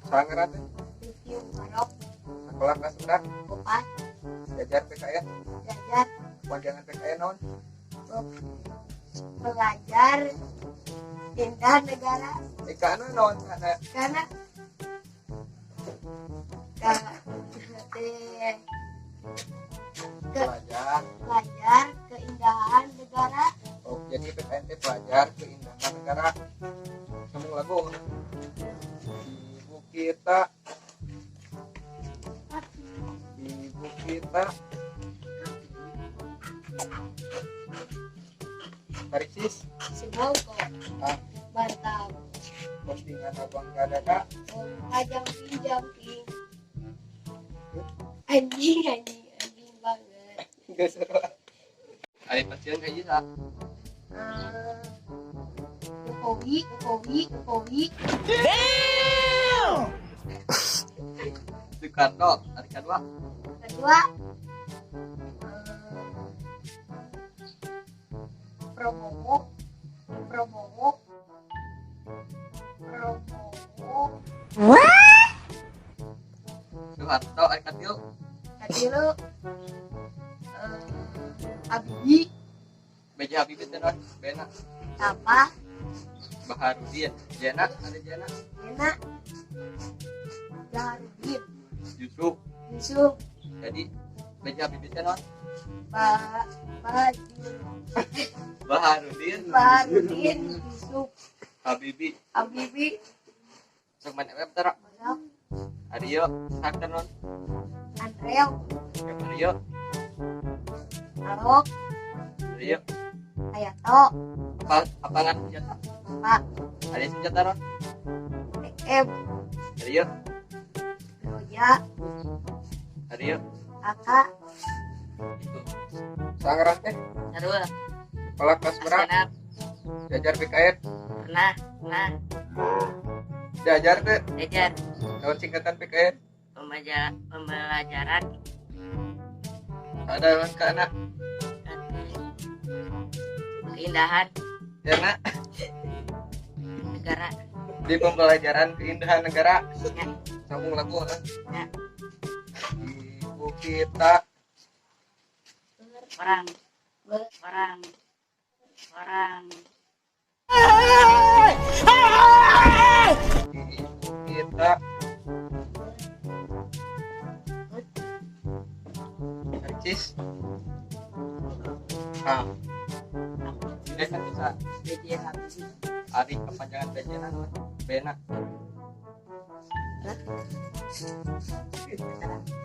Sangaran teh? Rifki Mukarok. Sekolah kelas berapa? 4. Jajar PKN? Jajar. Kepanjangan PKN naon? Pelajar Indah Negara. Kana naon kana? Karena Pelajar pelajar keindahan negara. Oh, jadi PKN teh pelajar keindahan negara. Sambung lagu. Ibu kita, ibu kita. Kariksis. Semongko. Ah. Bantam. Postingan abang gadada. Jumping jumping. Anjing anjing anjing banget. Gak seru. Ayo pasien kayak gitu. Jokowi, Jokowi, Jokowi. Damn. Soekarno, hari kedua. Kedua. Prabowo, Prabowo, Prabowo. What? Soeharto, hari ketilu. Ketilu. Habibie. B.J. Habibie teh naon? Bena. Apa? Baharudin. Jena, ada Jena. Jena. Baharudin. Yusuf. Yusuf. Jadi B.J. Habibie teh naon? Baharudin. Baharudin Yusuf. Habibie. Habibie. Sok main FF teh? Masuk. Ario, karakter naon? Andreo. Ario. Alok. Ario. Hayato. Apa apangan senjata? Pak. Ada senjata naon? TM. Ario. Roja. Ario. AK. Itu. Sangaran teh? Sarua. Sekolah kelas berapa? Jajar PKN? Pernah, pernah. Jajar teh? Jajar. Naon singkatan PKN? Pembelajaran. Ada naon ka anak? Keindahan. Jana. Negara. Di pembelajaran keindahan negara. Ya. Sambung lagu kan? Ya. Ibu kita. Orang. Orang. Orang. Ibu kita. Karcis. Ah. Bisa. B.J. Habibie. Ari kepanjangan B.J. naon? Bena.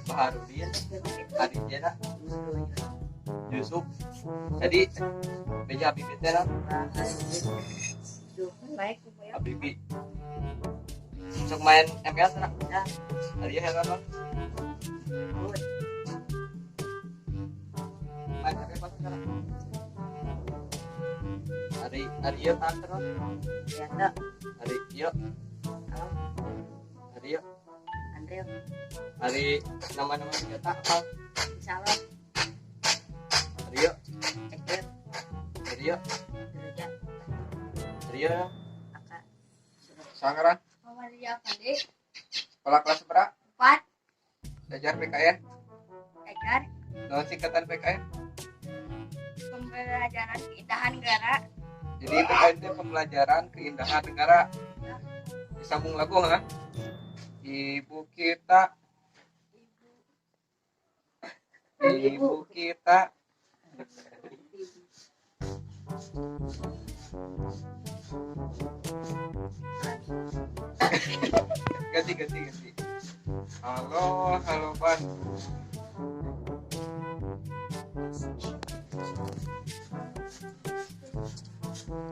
Baharudin. Ari Jena. Yusuf. Jadi B.J. Habibie teh naon? Habibie. Sok main ML teh? Ya. Ari hero naon? Main ML pas sekarang. Ari ari ieu karakter naon? Hayato. Ari ieu. Ari ieu. Andreo. Ari nama-nama senjata apa? Insyaallah. Ari ieu. Ekir. Ari ieu. Roja. Ari ieu. AK. Sangaran. Muhammad Ria Fadil. Sekolah kelas berapa? 4. Jajar PKN. Jajar. Naon singkatan PKN? Pembelajaran keindahan negara. Jadi PKN itu pembelajaran keindahan negara. Disambung lagu ha? Ibu kita. Ibu kita. Ganti ganti ganti. Halo, halo Bandung.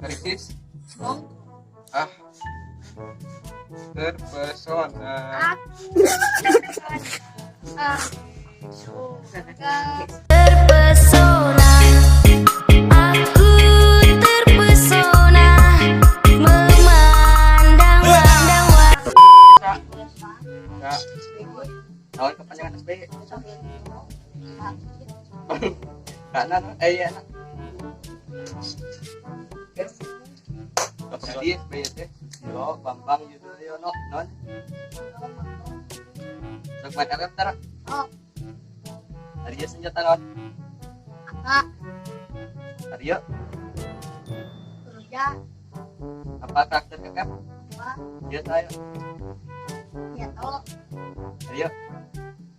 Krisis. Ah. Terpesona. Terpesona, aku terpesona memandang-mandang. Ya. Tahun kepanjangan SBY. Karena iya. Jadi SBY teh Susilo Bambang Yudhoyono non. Sok main RF tara. Oh. Ari ieu senjata naon? Aka. Ari ieu Kerja. Apa karakter KF? Dua. Ieu saya. Nyeto. Ari ieu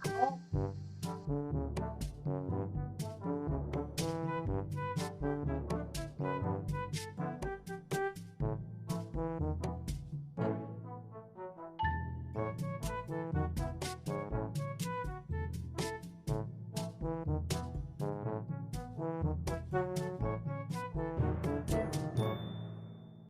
Aku.